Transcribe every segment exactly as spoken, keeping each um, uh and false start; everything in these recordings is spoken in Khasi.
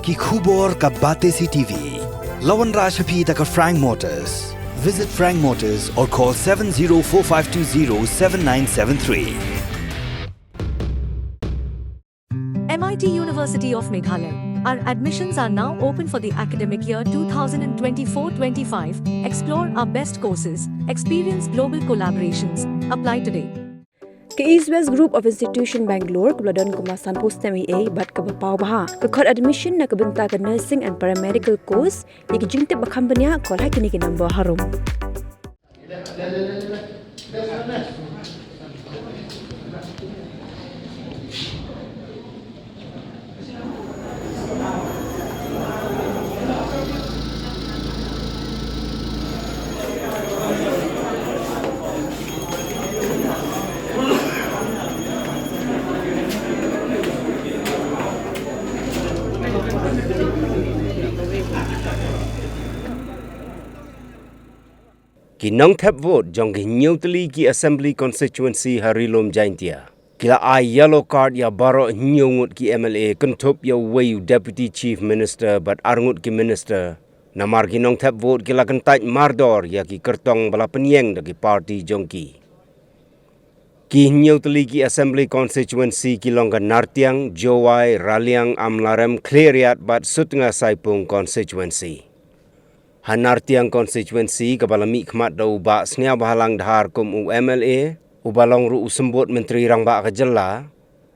Ki khubor ka Batesi TV. La wanrah sha phi da ka Frank Motors. Visit Frank Motors or call seven zero four five two zero seven nine seven three. M I T University of Meghalaya. Our admissions are now open for the academic year two thousand twenty-four twenty-five. Explore our best courses, experience global collaborations. Apply today. Ka East West Group of Institution Bangalore kaba la don kumba sanphew snem eiei bad kaba paw bha ka khot admission na ka bynta ka nursing and paramedical course. Ïa ki jingtip ba kham bniah, call ha kine ki number harum. Ki nongthep vote jong ki hynñiew tylli ki assembly constituency ha Ri-lum Jaintia ki la ai yellow card ïa baroh hynñiew ngut ki M L A, kynthup ïa uwei u Deputy Chief Minister bad ar ngut ki minister. Namar ki nongthep vote ki la kyntait mardor ïa ki kyrtong ba la pynïeng da ki party jong ki. Ki hynñiew tylli ki assembly constituency ki long ka Nartiang, Jowai, Raliang, Amlarem, Khliehriat bad Sutnga Saipung constituency. Ha Nartiang constituency kaba la mihkhmat da u Bah Sniawbhalang Dhar kum u M L A, uba long ruh u symbud Myntri Rangbah ka jylla,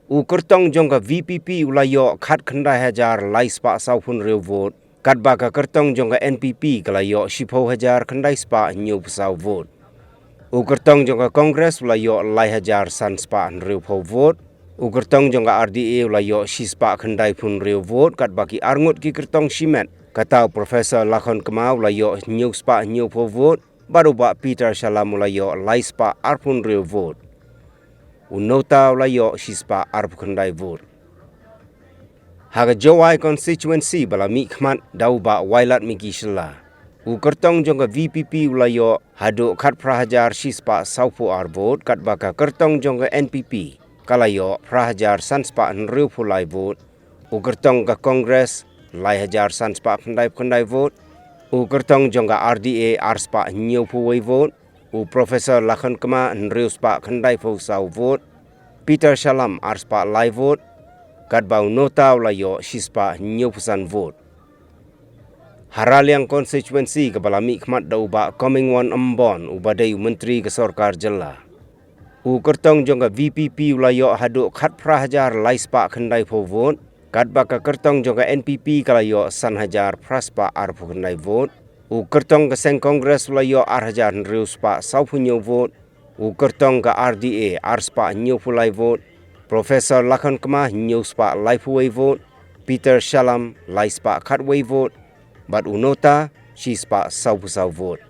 u kyrtong jong ka V P P u la ïoh khatkhyndai hajar lai spah sawphew hynriew vote, katba ka kyrtong jong ka N P P ka la ïoh shiphew hajar khyndai spah hynñiewphew saw vote. U kyrtong jong ka Congress u la ïoh lai hajar san spah hynriewphew vote. U kyrtong jong ka R D A u la ïoh shi spah khyndaiphew hynriew vote, katba ki arngut ki kyrtong shimet, kata u Professor Lakhon Kma u la ïoh hynñiew spah hynñiewphew vote, bad u Bah Peter Shallam u la ïoh lai spah arphew hynriew vote. U Nota u la ïoh shi spah arphew khyndai vote. Ha ka Jowai constituency ba la mihkhmat da u Bah Wailadmiki Shylla, u kyrtong jong ka V P P u la ïoh haduh khatphra hajar shi spah sawphew ar vote, katba ka kyrtong jong ka N P P ka la ïoh phra hajar san spah hynriewphew lai vote. U kyrtong ka Congress lai hajar san spah khyndaiphew khyndai vote. U kyrtong jong ka R D A ar spah hynñiewphew wei vote. U Professor Lakhon Kma hynriew spah khyndaiphew saw vote. Peter Shallam ar spah lai vote. Katba u Nota u la ïoh shi spah hynñiewphew san vote. Ha Raliang constituency kaba la mihkhmat da u Bah Comingone Ymbon uba dei u Myntri ka Sorkar Jylla, u kyrtong jong ka V P P u la ïoh haduh khatphra hajar lai spah khyndaiphew vote, katba ka kyrtong jong ka N P P ka la ïoh san hajar phra spah arphew khyndai vote. U kyrtong ka seng Congress u la ïoh ar hajar hynriew spah sawphew hynñiew vote. U kyrtong ka R D A ar spah hynñiewphew lai vote. Professor Lakhon Kma hynñiew spah laiphew wei vote. Peter Shallam lai spah khatwei vote. Bad u Nota shi spah sawphew saw vote.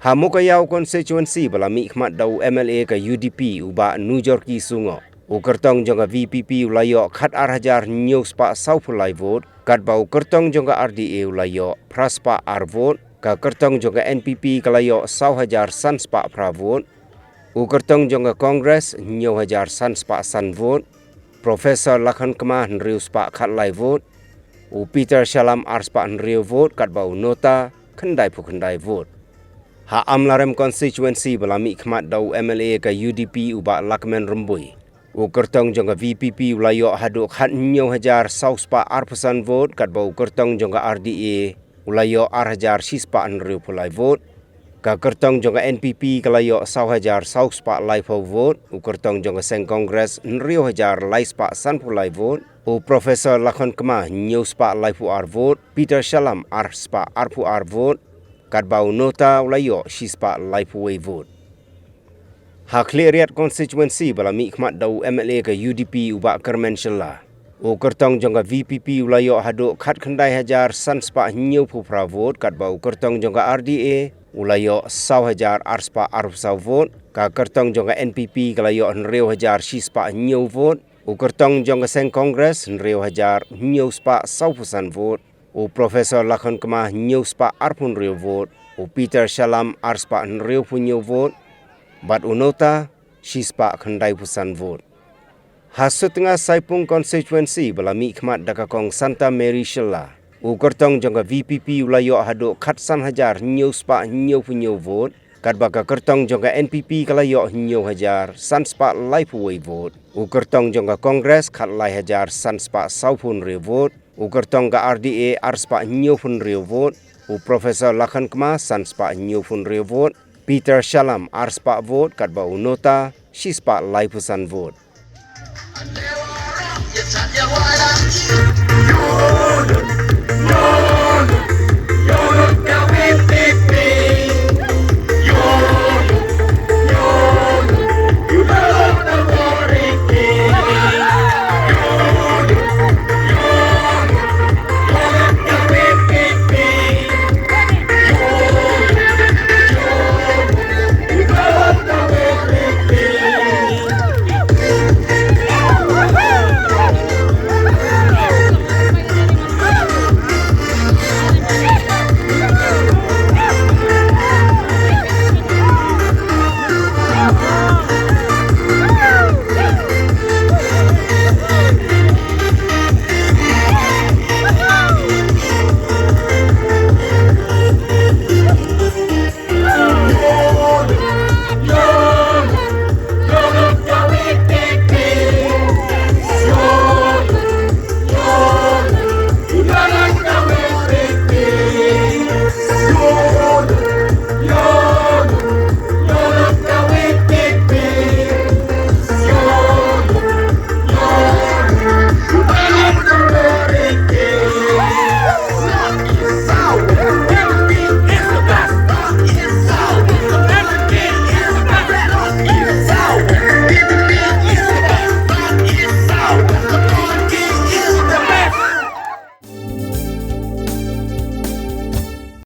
Ha Mowkaiaw constituency ba la mihkhmat da u M L A ka U D P u Bah Nujorki Sungoh, u kyrtong jong ka V P P u la ïoh khatar hajar hynñiew spah sawphew lai vote, katba u kyrtong jong ka R D A u la ïoh phra spah ar vote, ka kyrtong jong ka N P P ka la ïoh saw hajar san spah phra vote, u kyrtong jong ka Congress hynñiew hajar san spah san vote, Professor Lakhon Kma hynriew spah khatlai vote, u Peter Shallam ar spah hynriew vote, katba u Nota khyndaiphew khyndai vote. Ha Amlarem constituency ba la mihkhmat da u M L A ka U D P u Bah Lakmen Rymbui, u kyrtong jong ka V P P u la ïoh haduh khathynñiew hajar saw spah arphew san vote, katba u kyrtong jong ka R D A u la ïoh ar hajar shi spah hynriewphew lai vote. Ka kyrtong jong ka N P P ka la ïoh saw hajar saw spah laiphew vote, u kyrtong jong ka seng Congress hynriew hajar lai spah sanphew lai vote, u Professor Lakhon Kma hynñiew spah laiphew ar vote, Peter Shallam ar spah arphew ar vote, katba u Nota u la ïoh shi spah laiphew wei vote. Ha Khliehriat constituency ba la mihkhmat da u M L A ka U D P u Bah Kyrmen Shylla, u kyrtong jong ka V P P u la ïoh haduh khatkhyndai hajar san spah hynñiewphew phra vote, katba u kyrtong jong ka R D A u la ïoh saw hajar ar spah arphew saw vote, ka kyrtong jong ka N P P ka la ïoh hynriew hajar shi spah hynñiew vote, u kyrtong jong ka seng Congress hynriew hajar hynñiew spah sawphew san vote, u Professor Lakhon Kma hynñiew spah arphew hynriew vote, u Peter Shallam ar spah hynriewphew hynñiew vote, bad u Nota shi spah khyndaiphew san vote. Ha Sutnga Saipung constituency ba la mih khmat da ka kong Santa Mary Shylla, u kyrtong jong ka V P P u la ïoh haduh khatsan hajar hynñiew spah hynñiew phew hynñiew vote, katba ka kyrtong jong ka N P P ka la ïoh hynñiew hajar san spah laiphew wei vote. U kyrtong jong ka Congress khatlai hajar san spah sawphew hynriew vote. U kyrtong ka R D A ar spah hynñiew phew hynriew vote. U Professor Lakhan Kma san spah hynñiew phew hynriew vote. Peter Shallam ar spah vote, katba u Nota shi spah laiphew san vote.